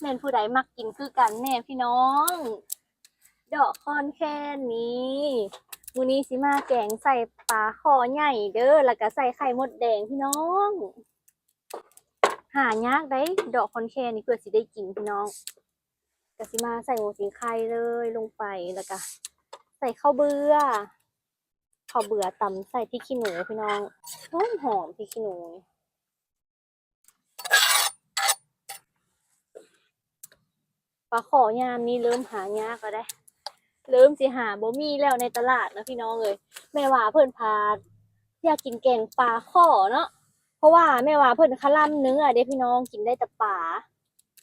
ແມ່ນຜູ້ໃດມັກກິນຄືກັນແດ່ພີ່ນ້ອງ? ດອກຄອນແຄນນີ້ ມື້ນີ້ຊິມາແກງໃສ່ປາຄໍ່ໃຫຍ່ເດີ້ ແລ້ວກະໃສ່ໄຂ່ມົດແດງພີ່ນ້ອງ. ຫາຍາກໃດ໋ ດອກຄອນແຄນນີ້ ເພື່ອຊິໄດ້ກິນພີ່ນ້ອງ. ກະຊິມາໃສ່ຫົວສີໄຄເລີຍລົງໄປ ແລ້ວກະໃສ່ເຂົ້າເບືອ ເຂົ້າເບືອຕຳໃສ່ພິກຂີ້ໜູພີ່ນ້ອງ. ຫອມໆ ພິກຂີ້ໜູ. ປາຄໍ່ຍາມນີ້ເລີ່ມຫາຍາກແລ້ວເດ້ ເລີ່ມຊິຫາບໍ່ມີແລ້ວໃນຕະຫຼາດນະພີ່ນ້ອງເອີຍ. ແມ່ຫວາເພິ່ນພາ ຢາກກິນແກງປາຄໍ່ເນາະ ເພາະວ່າແມ່ຫວາເພິ່ນຄະລ່ຳເນື້ອເດ້ພີ່ນ້ອງ ກິນໄດ້ແຕ່ປາ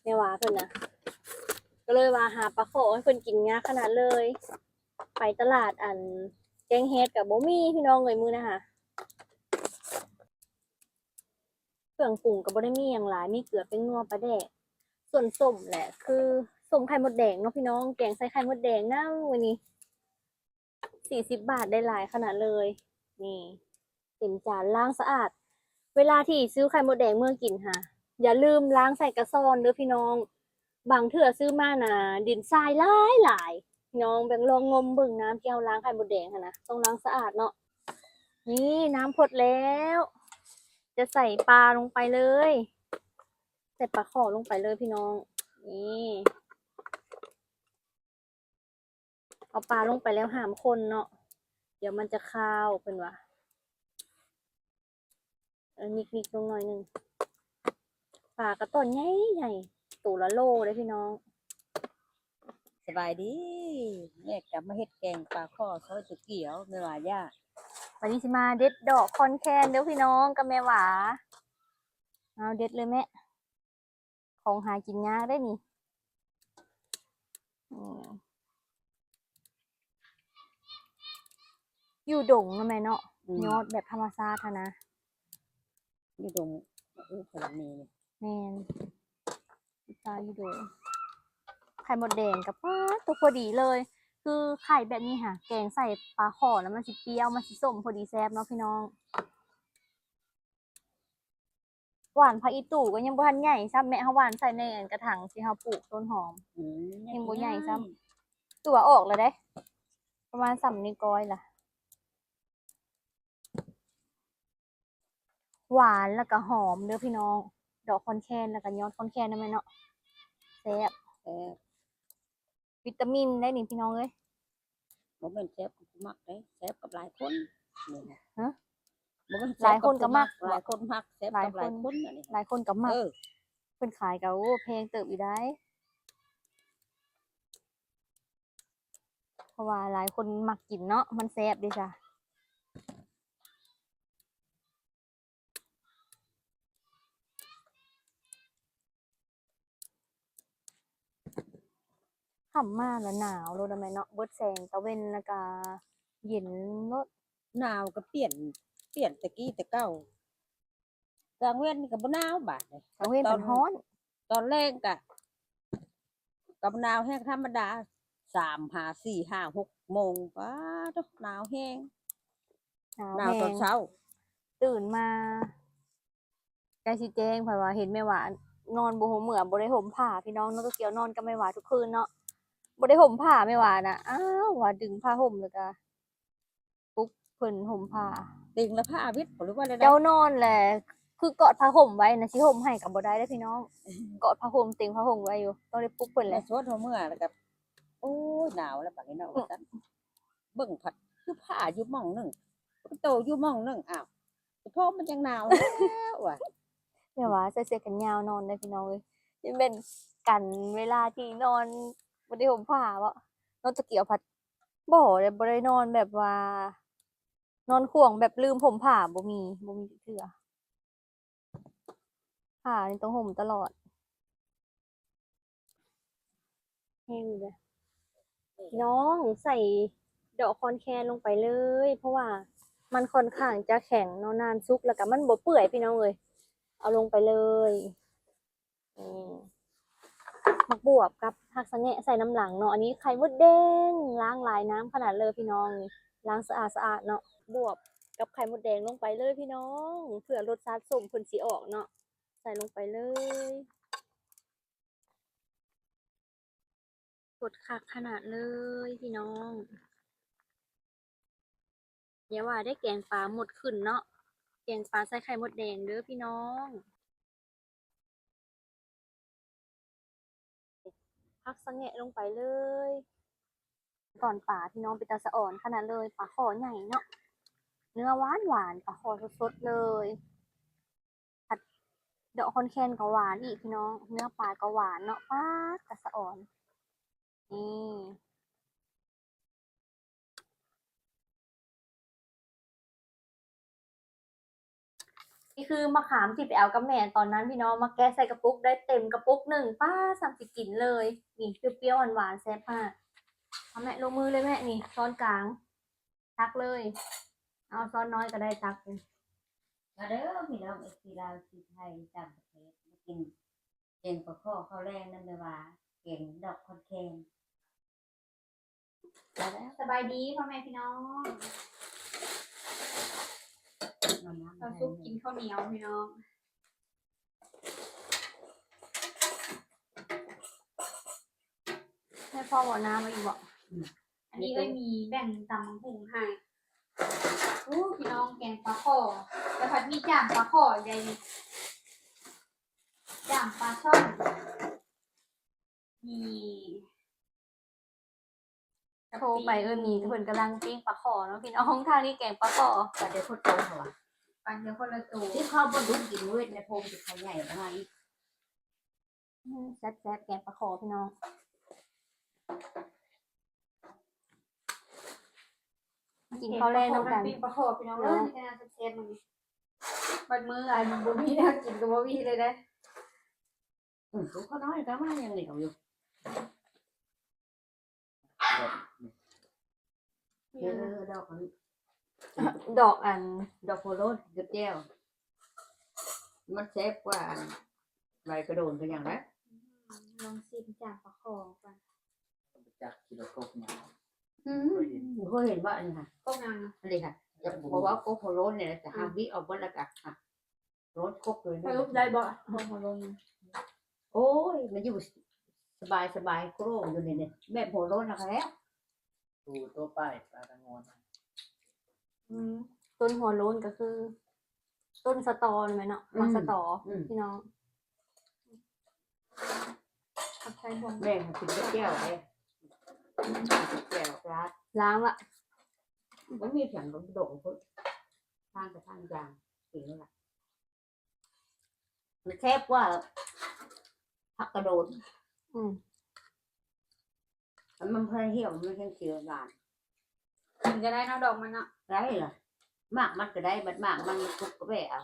ແມ່ຫວາເພິ່ນນະ. ກໍເລີຍວ່າຫາປາຄໍ່ໃຫ້ເພິ່ນກິນຍາກຂະໜາດເລີຍ. ໄປຕະຫຼາດອັນແກງເຫັດກໍບໍ່ມີພີ່ນ້ອງເອີຍ ມື້ນະຫະ. ເຄື່ອງປຸງກໍບໍ່ໄດ້ມີຫຍັງຫຼາຍ ມີເກືອ ແປ້ງນົວ ປາແດກ ສ່ວນສົ້ມແຫຼະ ຄືສົ້ມໄຂ່ມົດແດງເນາະພີ່ນ້ອງ ແກງໃສ່ໄຂ່ມົດແດງນຳມື້ນີ້. ສີ່ສິບບາດ ໄດ້ຫຼາຍຂະໜາດເລີຍ. ນີ້ເຕັມຈານ ລ້າງສະອາດ. ເວລາທີ່ຊື້ໄຂ່ມົດແດງເມືອກິນຫະ ຢ່າລືມລ້າງໃສ່ກະຊອນເດີ້ພີ່ນ້ອງ. ບາງເທື່ອຊື້ມານະ ດິນຊາຍຫຼາຍໆ ພີ່ນ້ອງ. ແບງລອງງົມເບິ່ງນ້ຳທີ່ເຮົາລ້າງໄຂ່ມົດແດງຫັ້ນນະ ຕ້ອງລ້າງສະອາດເນາະ. ນີ້ນ້ຳພົດແລ້ວ ຈະໃສ່ປາລົງໄປເລີຍ ໃສ່ປາຄໍ່ລົງໄປເລີຍພີ່ນ້ອງ. ນີ້ ເອົາປາລົງໄປແລ້ວຫ້າມຄົນເນາະ ດຽວມັນຈະຄາວເພິ່ນວ່າ. ເອີ ນິກໆ ລົງໜ້ອຍໜຶ່ງ. ປາກະຕອນໃຫຍ່ໆ ໂຕລະໂລເດ້ພີ່ນ້ອງ. ສະບາຍດີ ແມ່ກະມາເຮັດແກງປາຄໍ່ຊອຍໂຕກຽວ ແມ່ຫວາ ຍາ. ບາດນີ້ຊິມາເດັດດອກຄອນແຄນເດີ້ພີ່ນ້ອງ ກັບແມ່ຫວາ. ເອົາເດັດເລີຍແມ່. ຂອງຫາກິນຍາກເດ້ນີ້. ອືມ ຢູ່ດົງນະແມ່ເນາະ. ອືມ ຍອດແບບທຳມະຊາດຫັ້ນນະ ຢູ່ດົງ. ໂອ້ ຂະໜາດນີ້. ແມ່ນ ຢູ່ປ່າຢູ່ດົງ. ໄຂ່ມົດແດງກໍ ປາດໂຕ ພໍດີເລີຍ. ຄືໄຂ່ແບບນີ້ຫະ ແກງໃສ່ປາຄໍ່ແລ້ວມັນຊິປ່ຽວ ມັນຊິສົ້ມ ພໍດີແຊບເນາະພີ່ນ້ອງ. ຫວ່ານຜັກອີ່ຕູ່ກໍຍັງບໍ່ທັນໃຫຍ່ຊ້ຳ ແມ່ ເຮົາຫວ່ານໃສ່ໃນອັນກະຖັງທີ່ເຮົາປູກຕົ້ນຫອມ. ອືມ ຍັງບໍ່ໃຫຍ່ຊ້ຳ ຖືວ່າອອກແລ້ວເດ້ ປະມານສ່ຳນິ້ວກ້ອຍລະ. ຫວານແລ້ວກະຫອມເດີ້ພີ່ນ້ອງ ດອກຄອນແຄນ ແລ້ວກະຍອດຄອນແຄນນະແມ່ເນາະ. ແຊບ ແຊບ. ວິຕາມິນໄດ໋ນີ້ພີ່ນ້ອງເອີຍ. ບໍ່ແມ່ນແຊບກັບຜູ້ມັກເດ້ ແຊບກັບຫຼາຍຄົນ. ຮະ? ບໍ່ແມ່ນແຊບກັບຜູ້ມັກ ຫຼາຍຄົນກໍມັກ ຫຼາຍຄົນມັກ ແຊບກັບຫຼາຍຄົນ ຫຼາຍຄົນກໍມັກ. ເອີ ເພິ່ນຂາຍກໍ ໂອ້ ແພງເຕີບຢູ່ໄດ໋ ເພາະວ່າຫຼາຍຄົນມັກກິນເນາະ ມັນແຊບເດ້ຊະ. ຄ່ຳມາລະໜາວໂລດນະແມ່ເນາະ ເບິດແສງຕາເວັນລະກະເຢັນໂລດ. ໜາວກໍປ່ຽນ ປ່ຽນແຕ່ກີ້ແຕ່ເກົ່າ. ກາງເວັນນີ້ກໍບໍ່ໜາວບາດນີ້ ກາງເວັນມັນຮ້ອນ ຕອນແລງກະ ກໍໜາວແຮງທຳມະດາ ສາມ ຫ້າ ສີ່ ຫ້າ ຫົກໂມງ ປາດໂທ້ ໜາວແຮງ ໜາວແຮງ ໜາວຕອນເຊົ້າ. ຕື່ນມາໃກ້ຊິແຈ້ງ ເພາະວ່າເຫັນແມ່ຫວານອນບໍ່ຫົ່ມເໝືອ ບໍ່ໄດ້ຫົ່ມຜ້າ ພີ່ນ້ອງ. ນ້ອງໂຕກຽວນອນກັບແມ່ຫວາທຸກຄືນເນາະ ບໍ່ໄດ້ຫົ່ມຜ້າແມ່ຫວານະ. ອ້າວ ຫວາດຶງຜ້າຫົ່ມແລ້ວກະ ປຸກເພິ່ນຫົ່ມຜ້າ ເຕັງລະຜ້າວິດ ຫຼືວ່າແນວໃດ? ເຈົ້ານອນແຫຼະ ຄືກອດຜ້າຫົ່ມໄວ້ນະ ຊິຫົ່ມໃຫ້ກໍບໍ່ໄດ້ເດ້ພີ່ນ້ອງ ກອດຜ້າຫົ່ມ ເຕັງຜ້າຫົ່ມໄວ້ຢູ່ ຕ້ອງໄດ້ປຸກເພິ່ນແຫຼະ. ແມ່ຊວນຫົ່ມເມືອແລ້ວກໍ ໂອ້ຍ ໜາວແລ້ວບາດນີ້ເນາະ ວ່າຊັ້ນ. ເບິ່ງພັດຄືຜ້າຢູ່ໝ່ອງໜຶ່ງ ໂຕຢູ່ໝ່ອງໜຶ່ງ ອ້າວ ສະໂພກມັນຍັງໜາວແລ້ວວ່າ. ແມ່ຫວາໃສ່ເສື້ອແຂນຍາວນອນໄດ້ພີ່ນ້ອງເອີຍ ຍັງແມ່ນກັນເວລາທີ່ນອນບໍ່ໄດ້ຫົ່ມຜ້າເບາະ. ນ້ອງໂຕກຽວພັດ ບໍ່ໄດ້ ບໍ່ໄດ້ນອນແບບວ່າ ນອນຂວ້າງແບບລືມຫົ່ມຜ້າ ບໍ່ມີ ບໍ່ມີຈັກເທື່ອ. ຜ້ານີ້ຕ້ອງຫົ່ມຕະຫຼອດ. ແຮງຢູ່ເດ້ ພີ່ນ້ອງ ໃສ່ດອກຄອນແຄນລົງໄປເລີຍ ເພາະວ່າມັນຂ້ອນຂ້າງຈະແຂງເນາະ ນານສຸກ ແລ້ວກະມັນບໍ່ເປື່ອຍ ພີ່ນ້ອງເອີຍ. ເອົາລົງໄປເລີຍ. ນີ້ ໝາກບວບກັບຜັກສະແງະໃສ່ນຳຫຼັງເນາະ. ອັນນີ້ໄຂ່ມົດແດງ ລ້າງຫຼາຍນ້ຳຂະໜາດເລີຍພີ່ນ້ອງ ນີ້ ລ້າງສະອາດໆເນາະ. ບວບກັບໄຂ່ມົດແດງລົງໄປເລີຍພີ່ນ້ອງ ເພື່ອລົດຊາດສົ້ມເພິ່ນຊິອອກເນາະ ໃສ່ລົງໄປເລີຍ. ກົດຄັກຂະໜາດເລີຍພີ່ນ້ອງ. ຢ່າວ່າໄດ້ແກງປາມົດຂຶ້ນເນາະ, ແກງປາໃສ່ໄຂ່ມົດແດງເດີພີ່ນ້ອງ. ຜັກສະແງະລົງໄປເລີຍ. ຕອນປາພີ່ນ້ອງ ເປັນຕາສະອອນຂະໜາດເລີຍ, ປາຄໍ່ໃຫຍ່ເນາະ, ເນື້ອຫວານໆ ປາຄໍ່ສົດໆເລີຍ. ຜັດດອກຄອນແຄນກໍຫວານອີກພີ່ນ້ອງ, ເນື້ອປາກໍຫວານເນາະ, ປາດ ຕາສະອອນ. ນີ້ ນີ້ຄືມະຂາມທີ່ໄປເອົາກັບແມ່ຕອນນັ້ນພີ່ນ້ອງ, ມາແກະໃສ່ກະປຸກໄດ້ເຕັມກະປຸກໜຶ່ງ, ປາດ ສ່ຳຊິກິນເລີຍ. ນີ້ ປ່ຽວໆ ຫວານໆ ແຊບຂະໜາດ. ເອົາແມ່ ລົງມືເລີຍແມ່, ນີ້ຊ້ອນກາງ ຕັກເລີຍ. ເອົາຊ້ອນນ້ອຍກໍໄດ້ ຕັກ. ມາເດີພີ່ນ້ອງ ເອັຟຊີ ລາວ ເອັຟຊີ ໄທ ຕ່າງປະເທດ ມາກິນແກງປາຄໍ່ເຂົ້າແລງນຳແມ່ຫວາ, ແກງດອກຄອນແຄນ. ສະບາຍດີພໍ່ແມ່ພີ່ນ້ອງ, ເຮົາສຸກກິນເຂົ້າໜຽວພີ່ນ້ອງ. ໃຫ້ພໍ່ເວົ້ານຳອີກບໍ່? ອືມ ອັນນີ້ເອື້ອຍມີແບ່ງຕຳບັກຫຸ່ງໃຫ້. ໂອ້ ພີ່ນ້ອງ ແກງປາຄໍ່ ແລ້ວພັດມີຈ້າມປາຄໍ່ໃຫຍ່ ຈ້າມປາຊ່ອນ. ນີ້ ໂທໄປເອີ້ນມີ ເພິ່ນກຳລັງປີ້ງປາຄໍ່ເນາະພີ່ນ້ອງ, ທາງນີ້ແກງປາຄໍ່. ປາດດຽວຄົນໂຕເຂົາວ່າ ປາດດຽວຄົນລະໂຕ. ທີ່ເຂົາບໍ່ດຸກິນເວດໃນໂພງທີ່ເຂົາໃຫຍ່ປານນັ້ນ. ອືມ ແຊບໆ ແກງປາຄໍ່ພີ່ນ້ອງ, ມາກິນເຂົ້າແລງນຳກັນ. ປີ້ງປາຄໍ່ພີ່ນ້ອງເອີຍ, ເນາະ ແຊບໆ ມື້ນີ້. ບັດມື້ອັນບໍ່ມີແນວກິນກໍບໍ່ມີເລີຍເດ້. ອືມ ເຂົານ້ອຍກໍມາຍັງເໜຽວຢູ່. ເອີ ດອກອັນ ດອກອັນ ດອກໂຫລນກັບແຈ່ວ ມັນແຊບກວ່າອັນໃບກະໂດນຄືຫຍັງນະ. ອືມ ລອງຊີມຈາກປາຄໍ່ກ່ອນ. ບໍ່ຈັກກິນແລ້ວກົກຫຍັງ. ອືມ ບໍ່ເຄີຍເຫັນບໍ່ອັນນີ້ຫະ? ກົກຫຍັງ? ອັນນີ້ຫະ ບໍ່ເວົ້າກົກໂຫລນນີ້ນະ, ແຕ່ຫາກບິເອົາເບິດແລ້ວກະ ໂລດຄົກເລີຍ ສະຫຼຸບໄດ້ບໍ່? ໂອ້ໂຫ ໂອ້ຍ ມັນຢູ່ສະບາຍໆ ໂຄຣງຢູ່ນີ້ ແບບຫົວໂລ້ນຫັ້ນແຫຼະ. ຕູໂຕປ້າຍປາຕະງອນ. ອືມ ຕົ້ນຫົວໂລ້ນກໍຄືຕົ້ນສະຕໍແມ່ນເນາະ. ອືມ ໝາກສະຕໍ ອືມ ພີ່ນ້ອງ. ຜັກໄຊບວງ ແມ່ນ ກິນກັບແຈ່ວເດ້ ກິນກັບແຈ່ວລາດ ລ້າງລະ ມັນມີແຂງດົງໆ ພຸ້ນ ທານກະທານຢ່າງ ກິນລະ ມັນແຊບກວ່າຜັກກະໂດນ. ອືມ ອັນມັນພໍຫ່ຽວ ມັນແຮງສີຫວານ ກິນກໍໄດ້ເນາະ ດອກມັນເນາະ. ໄດ້ລະ ໝາກມັນກໍໄດ້ ບັດໝາກມັນ ມັນສຸກກໍແບະເອົາ.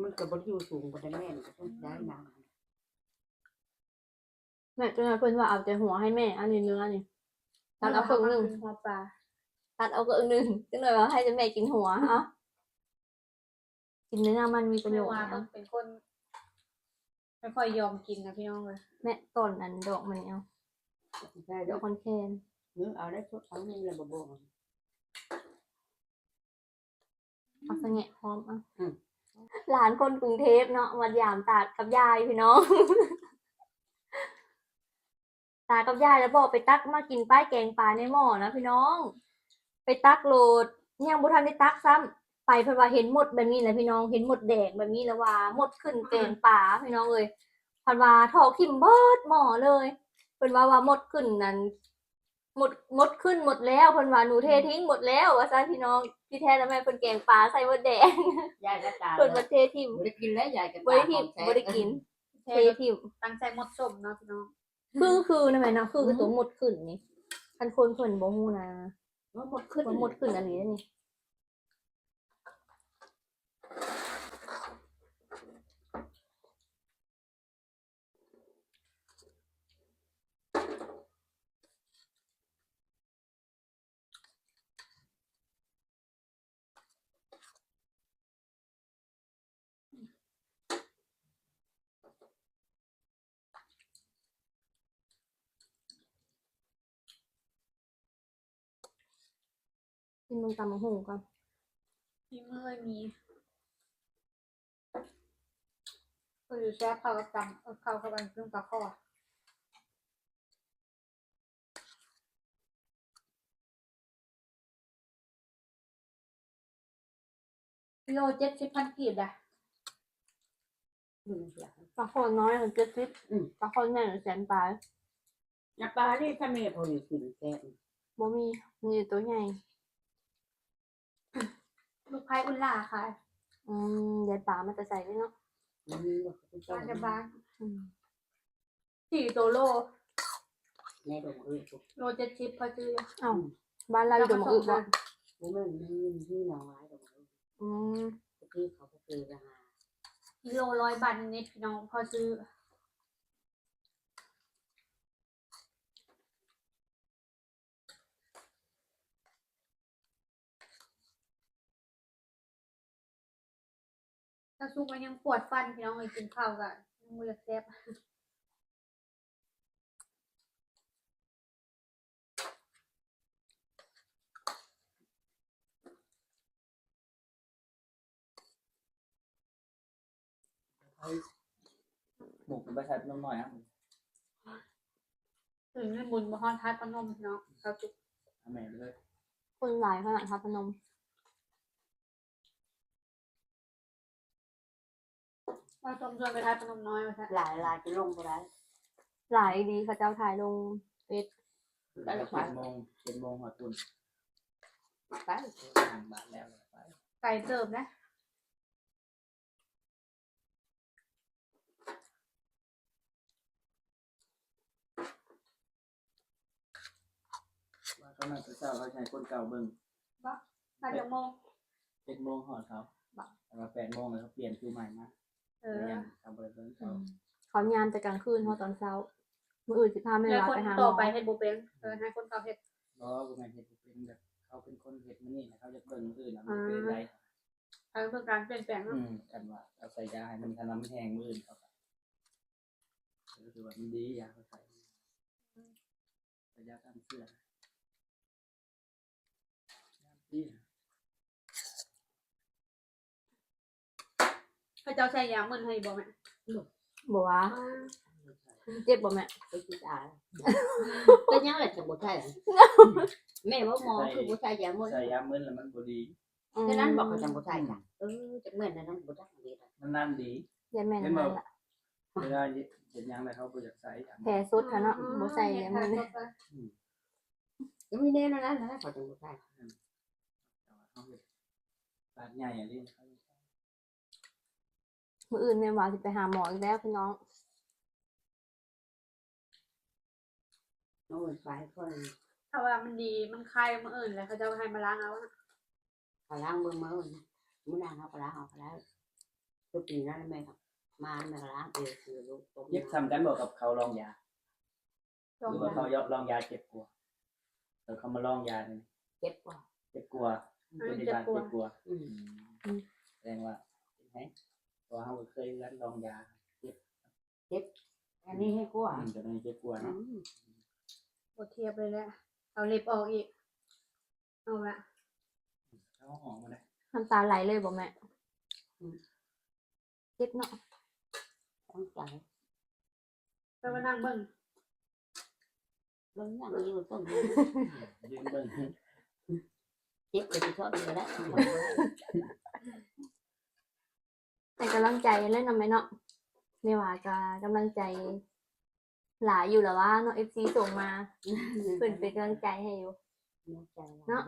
ມັນກໍບໍ່ໄດ້ຢູ່ສູງປານໃດແມ່ ມັນກໍຕ້ອງໄດ້ນະ. ແມ່ ຈັ່ງໃດເພິ່ນວ່າເອົາແຕ່ຫົວໃຫ້ແມ່ ອັນນີ້ເນື້ອນີ້ ຕັດເອົາເຄິ່ງໜຶ່ງ ຫົວປາ ຕັດເອົາເຄິ່ງໜຶ່ງ ຈັ່ງໃດວ່າໃຫ້ແຕ່ແມ່ກິນຫົວ. ເອົ້າ ກິນເນື້ອມັນມີປະໂຫຍດ. ແມ່ວ່າຕ້ອງເປັນຄົນ ຄ່ອຍໆ ຍອມກິນນະພີ່ນ້ອງເອີຍ. ແມ່ ຕອນອັນດອກມັນນີ້ ເອົາ ດອກຄອນແຄນ ເອົາໄດ້ສົດ ເອົານີ້ລະບໍ່ບໍ່ ຜັກສະແງະພ້ອມ. ອະ ອືມ ຫຼານຄົນກຸງເທບເນາະ ມາຢາມຕາກັບຍາຍພີ່ນ້ອງ. ຕາກັບຍາຍລະບອກໄປຕັກມາກິນປ້າຍແກງປາໃນໝໍ້ນະພີ່ນ້ອງ. ໄປຕັກໂລດ ຍັງບໍ່ທັນໄດ້ຕັກຊ້ຳ ໄປເພິ່ນວ່າເຫັນມົດແບບນີ້ແຫຼະພີ່ນ້ອງ ເຫັນມົດແດງແບບນີ້ລະວ່າມົດຂຶ້ນແກງປາພີ່ນ້ອງເອີຍ. ເພິ່ນວ່າຖອກຖິ້ມເບິດໝໍ້ເລີຍ. ເພິ່ນວ່າ ວ່າມົດຂຶ້ນນັ້ນ ມົດ ມົດຂຶ້ນໝົດແລ້ວ ເພິ່ນວ່າ ໜູເທ ອືມ ຖິ້ມໝົດແລ້ວວ່າຊັ້ນພີ່ນ້ອງ. ທີ່ແທ້ລະແມ່ນເພິ່ນແກງປາໃສ່ມົດແດງ. ຍາຍກໍຕາມ ເພິ່ນວ່າເທຖິ້ມ ບໍ່ໄດ້ກິນແລ້ວ ຍາຍກໍຕາມ ບໍ່ໄດ້ຖິ້ມ ຂອງແຊບ ບໍ່ໄດ້ກິນ ເທຖິ້ມ. ຕັ້ງໃສ່ມົດສົ້ມເນາະພີ່ນ້ອງ. ຄື ຄືນະແມ່ເນາະ ຄື ອືມ ໂຕມົດຂຶ້ນນີ້ ຄັນຄົນເພິ່ນບໍ່ຮູ້ນະ ວ່າມົດຂຶ້ນ ວ່າມົດຂຶ້ນອີ່ຫຼີນີ້. ກິນເບິ່ງຕຳບັກຫຸ່ງກ່ອນ ມີມື້ມີ. ຄືຢູ່ແຊບ ເຂົ້າກັບຕຳ ເອີ ເຂົ້າກັບອັນປີ້ງປາຄໍ່. ກິໂລເຈັດສິບພັນກີບດະ. ອືມ ປາຄໍ່ນ້ອຍເຈັດສິບ ອືມ ປາຄໍ່ໃຫຍ່ແສນປາຍ. ອາ ປານີ້ຖ້າແມ່ເຂົານີ້ກິນແຊບ. ບໍ່ມີ ມີແຕ່ໂຕໃຫຍ່. ລູກໄພ້ອຸ່ນຫຼ້າຂາຍ. ອືມ ໄດ້ປາມາແຕ່ໃສເດ້ເນາະ? ອືມ ມາຈາກບ້ານ. ອືມ ສີ່ໂຕໂລ ໃນດົງອຶ ໂລເຈັດສິບ ພໍຊື້. ອ້າວ ອືມ ບ້ານລາວຢູ່ດົງອຶບໍ່? ບໍ່ແມ່ນ ມັນມີ ມີໜອງຫຼາຍດົງອຶ. ອືມ ຕະກີ້ເຂົາບໍ່ເຄີຍໄປຫາ. ກິໂລຮ້ອຍບາດນິດໆ ພີ່ນ້ອງ ພໍຊື້. ຖ້າສຸກແລ້ວຍັງປວດຟັນ ພີ່ນ້ອງເອີຍ ກິນເຂົ້າກະຍັງບໍ່ຢາກແຊບ. ໝູກໄປໃສ່ນົມນ້ອຍ ອືມ ບຸນບໍ່ຮອດທາດພະນົມເນາະ ເຂົາຈຸ ແມ່ນເລີຍ ຄົນຫຼາຍຂະໜາດທາດພະນົມ. ເອົາຕົ້ມຊວນໄປທາດພະນົມນ້ອຍວ່າຊັ້ນ ຫຼາຍໆ ຈະລົງບໍ່ໄດ້ ຫຼາຍອີ່ຫຼີ ເຂົາເຈົ້າຖ່າຍລົງເຟສ. ໄປ ເຈັດໂມງ ເຈັດໂມງຮອດພຸ້ນ ໄປ ທາງບ້ານແລ້ວ ໄປ ໄກເຕີບນະ. ວ່າເຂົາມາແຕ່ເຊົ້າ ເຂົາໃຫ້ຄົນເກົ່າເບິ່ງ. ບໍ່ ມາຈັກໂມງ? ເຈັດໂມງຮອດເຂົາ. ບໍ່ ແຕ່ວ່າແປດໂມງແລ້ວເຂົາປ່ຽນຄິວໃໝ່ມາ. ເອີ ເຂົາບໍ່ໄດ້ເບິ່ງເຂົາ. ອືມ ເຂົາຍາມແຕ່ກາງຄືນ ຮອດຕອນເຊົ້າ. ມື້ອື່ນຊິພາແມ່ວາໄປຫາໝໍ. ແລ້ວຄົນຕໍ່ໄປເຮັດບໍ່ເປັນ ເອີ ໃຫ້ຄົນເກົ່າເຮັດ. ບໍ່ ບໍ່ແມ່ນເຮັດບໍ່ເປັນ ແບບເຂົາເປັນຄົນເຮັດມື້ນີ້ ແລ້ວເຂົາຢາກເບິ່ງມື້ອື່ນ ເອົາ ເປັນໃດ. ເອີ ເພື່ອການປ່ຽນແປງເນາະ. ອືມ ຄັນວ່າເອົາໃສ່ຢາໃຫ້ມັນ ຄັນວ່າມັນແຫ້ງມື້ອື່ນເຂົາກະ ກໍຖືວ່າມັນດີ ຢາເຂົາໃສ່ ອືມ ໃສ່ຢາຕ້ານເຊື້ອ ຍາມປີ. ເຂົາເຈົ້າໃສ່ຢາມຶນໃຫ້ບໍ່ແມ່? ບໍ່ວ່າ. ເຈັບບໍ່ແມ່? ເປັນຊິຕາຍ. ເປັນຫຍັງລະຈັ່ງບໍ່ໃສ່? ແມ່ວ່າໝໍຄືບໍ່ໃສ່ຢາມຶນ ໃສ່ຢາມຶນແລ້ວມັນບໍ່ດີ. ອືມ ແຕ່ນັ້ນບອກເຂົາຈັ່ງບໍ່ໃສ່ນະ. ເອີ ຈັກແມ່ນແນວນັ້ນ ບໍ່ຈັກເດ. ມັນນັ້ນດີ ຢ່າແມ່ນນັ້ນລະ. ເວລາເຮັດຫຍັງແລ້ວເຂົາບໍ່ຢາກໃສ່ ແຜສົດຫັ້ນເນາະ. ອືມ ບໍ່ໃສ່ຢາມຶນ. ອືມ ກໍມີແນວນັ້ນນະ ເຂົາຈັ່ງບໍ່ໃສ່. ອືມ ແຕ່ວ່າເຮົາເຮັດບາດໃຫຍ່ອັນນີ້ ມື້ອື່ນແມ່ວາຊິໄປຫາໝໍອີກແລ້ວພີ່ນ້ອງ. ໂອ້ຍ ໄປກ່ອນ ຖ້າວ່າມັນດີ ມັນໄຄມື້ອື່ນແລ້ວ ເຂົາເຈົ້າໃຫ້ມາລ້າງເອົານະ. ເຂົາລ້າງເບິ່ງມື້ອື່ນ ມື້ໜ້າເຮົາກໍລ້າງເອົາກໍໄດ້. ທຸກປີນັ້ນແມ່ກໍມາ ແມ່ກໍລ້າງເອງ. ເຈັບສ່ຳກັນບໍ່ກັບເຂົາລອງຢາ? ຫຼືວ່າເຂົາຢາກລອງຢາເຈັບກວ່າ? ແລ້ວເຂົາມາລອງຢານີ້ ເຈັບກວ່າ ເຈັບກວ່າ. ອືມ ຄົນທີ່ບ້ານເຈັບກວ່າ. ອືມ ອືມ ສະແດງວ່າເຈັບແຮງ ເພາະວ່າເຮົາກໍເຄີຍຄືກັນ ລອງຢາເຈັບ ເຈັບ ອັນນີ້ແຮງກວ່າ. ອືມ ຕົວນີ້ເຈັບກວ່າເນາະ. ອືມ ບໍ່ທຽບເລີຍແຫຼະ. ເອົາເລັບອອກອີກ ເອົາລະ ເອົາອອກມາໄດ້. ນ້ຳຕາໄຫຼເລີຍບໍ່ແມ່? ອືມ ເຈັບເນາະ ຕ້ອງໃຈ. ແປວ່ານັ່ງເບິ່ງ ເບິ່ງຫຍັງຢູ່ຕົ້ນ ຢືນເບິ່ງ ເຈັບກໍຊິເທາະຢູ່ແລ້ວ. ໃຫ້ກຳລັງໃຈແຫຼະເນາະແມ່ເນາະ. ແມ່ວ່າກໍກຳລັງໃຈຫຼາຍຢູ່ລະວ່າເນາະ ເອັຟຊີສົ່ງມາ ເພິ່ນເປັນກຳລັງໃຈໃຫ້ຢູ່ ກຳລັງໃຈຫຼາຍເນາະ.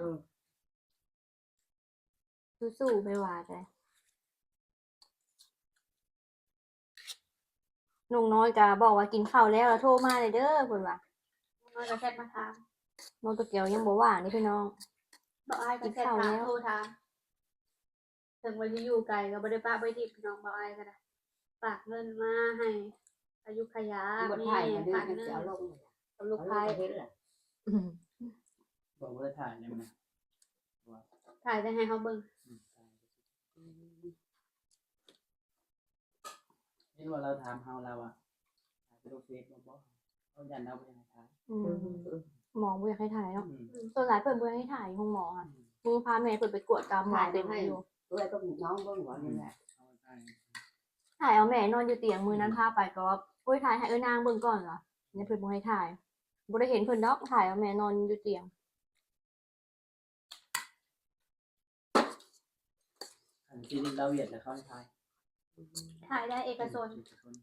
ສູ້ໆ ແມ່ວ່າໄດ. ນ້ອງນ້ອຍກໍບອກວ່າກິນເຂົ້າແລ້ວ ແລ້ວໂທມາແດ່ເດີ ເພິ່ນວ່າ. ນ້ອງນ້ອຍກໍແຊັດມາຖາມ. ນ້ອງໂຕກຽວຍັງບໍ່ວ່າງເດ້ພີ່ນ້ອງ. ບໍ່ ອ້າຍກໍແຊັດຖາມ ກິນເຂົ້າແລ້ວ ໂທຖາມ. ເຖິງວ່າຊິຢູ່ໄກກໍບໍ່ໄດ້ປະໄວ້ຖິ້ມພີ່ນ້ອງ. ບໍ່ ອ້າຍກໍໄດ້ ຝາກເງິນມາໃຫ້ ອາຍຸຂະຍາ ບໍ່ຖ່າຍ ແມ່ ຝາກເງິນ ເອົາລົງ ກັບລູກໄພ້. ເຫັນລະ ອືມ ບໍ່ ບໍ່ໄດ້ຖ່າຍຍັງນະ ຖ່າຍແຕ່ໃຫ້ເຮົາເບິ່ງ. ອືມ ເຫັນວ່າລາວຖາມເຮົາ ລາວວ່າ ຖ່າຍໄປລົງເຟສບໍ່? ເຮົາຢ້ານລາວບໍ່ຢາກໃຫ້ຖ່າຍ. ອືມ ເອີ ເອີ ໝໍບໍ່ຢາກໃຫ້ຖ່າຍເນາະ. ອືມ ສ່ວນຫຼາຍເພິ່ນບໍ່ຢາກໃຫ້ຖ່າຍ ໂຮງໝໍ ອືມ ມື້ພາແມ່ເພິ່ນໄປກວດ ກາໝໍເຕັມຢູ່. ເອື້ອຍກັບນ້ອງເບິ່ງວ່າ ອືມ ນີ້ແຫຼະ ເອົາຖ່າຍ. ຖ່າຍເອົາແມ່ນອນຢູ່ຕຽງ ມື້ນັ້ນພາໄປກໍວ່າ ໂອ້ຍ ຖ່າຍໃຫ້ເອື້ອຍນາງເບິ່ງກ່ອນຫວາ ຍັງເພິ່ນບໍ່ໃຫ້ຖ່າຍ ບໍ່ໄດ້ເຫັນເພິ່ນດອກ ຖ່າຍເອົາແມ່ນອນຢູ່ຕຽງ. ອັນທີ່ເວົ້າຫວຽດນະ ເຂົາໃຫ້ຖ່າຍ ຖ່າຍໄດ້ເອກະຊົນ ເອກະຊົນ.